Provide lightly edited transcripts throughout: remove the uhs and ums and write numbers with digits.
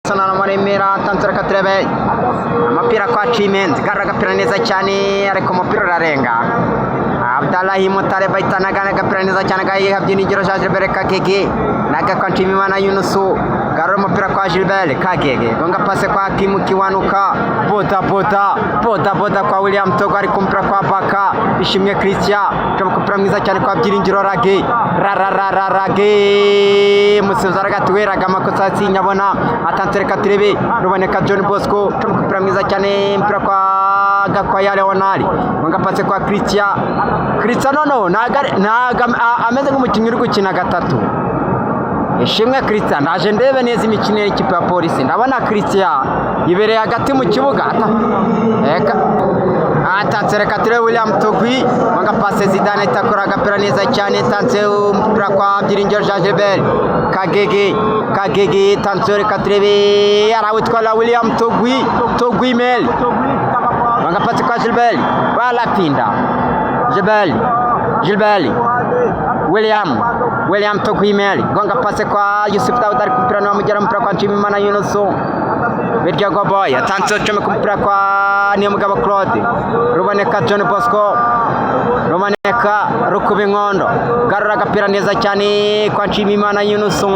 Arsenal Muremera atanze, reka turebe amapira kwa Chimenzi, garura agapira neza cyane, ariko umupira urarenga. Abdalahi Mutare bahitana agapira neza cyane, gayiha Byiringiro Jean Gilbert Kagege naga kwa Nshimiyimana Yunusu, garura umupira kwa Gilbert Kagege, gonga pase kwa Hakimu Kiwanuka, boda boda boda boda kwa William Togo, ariko umupira kwa Baka Ishimwe Christian, coba umupira mwiza cyane kwa Byiringiro Rage, ra ra ra ra Rage musubiza aragatuweraga amakosa sinyabona, atanze, reka turebe Ruboneka John Bosco, coba umupira mwiza cyane, umupira kwa Gakwaya Leonard, gonga pase kwa Christian. Christian nono ntago ameze nk'umukinnyi uri gukina gatatu. Ishimwe Christian, ndaje ndebe neza imikino y'ikipe ya Polisi, ndabona Christian yibereye hagati mu kibuga. Reka atanze, reka turebe William Togwi, gonga pase Zidane itakora agapira neza cyane, tanze umupira kwa Byiringiro Jean Gilbert Kagege. Kagege tanze, reka turebe arawitwara William Togwi, Togwi Mel, gonga pase kwa Gilbert Balapinda, Gilbert, Gilbert, William, William Togwimel, gonga pase kwa Yusuf Daud, ari kumupira niwamugera, umupira kwa Nshimiyimana Yunusu, Biryogo Boy atanze, comeka umupira kwa Niyomugabo Claude, Ruboneka John Bosco, Ruboneka Rukuba Inkondo, garura agapira neza cyane kwa Nshimiyimana Yunusu,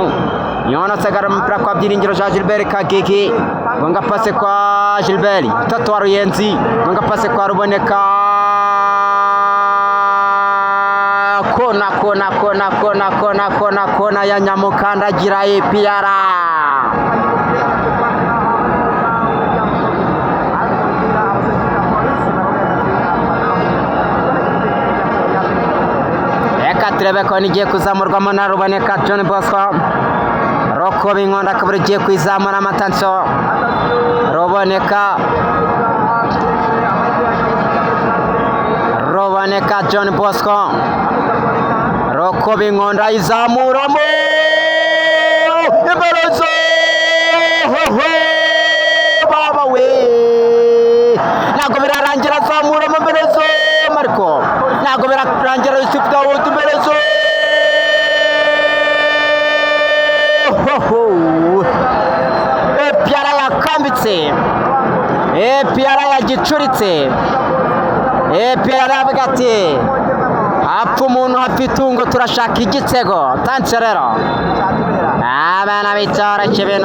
Yunus agarura umupira kwa Byiringiro Jean Gilbert Kagege, gonga pase kwa Gilbert Mtoto wa Ruyenzi, gonga pase kwa Ruboneka, kona kona kona kona kona kona kona ya Nyamukandagira APR. Reka turebe ko igiye kuzamurwamo na Ruboneka John Bosco, Rokoba Inkondo akaba igiye kuyizamura, amatanso Ruboneka, Ruboneka John Bosco, Rokoba Inkondo ayizamuramo imbarazo, baba we, ntabwo birarangira, azamuramo imbarazo, Marco ntabwo birarangira, Yusuf Dawud imbarazo, APR yakambitse, APR yagicuritse, APR aravuga ati hapfa umuntu hapfa itungo, turashaka igitego, tanse rero abana bitoroshye ibintu.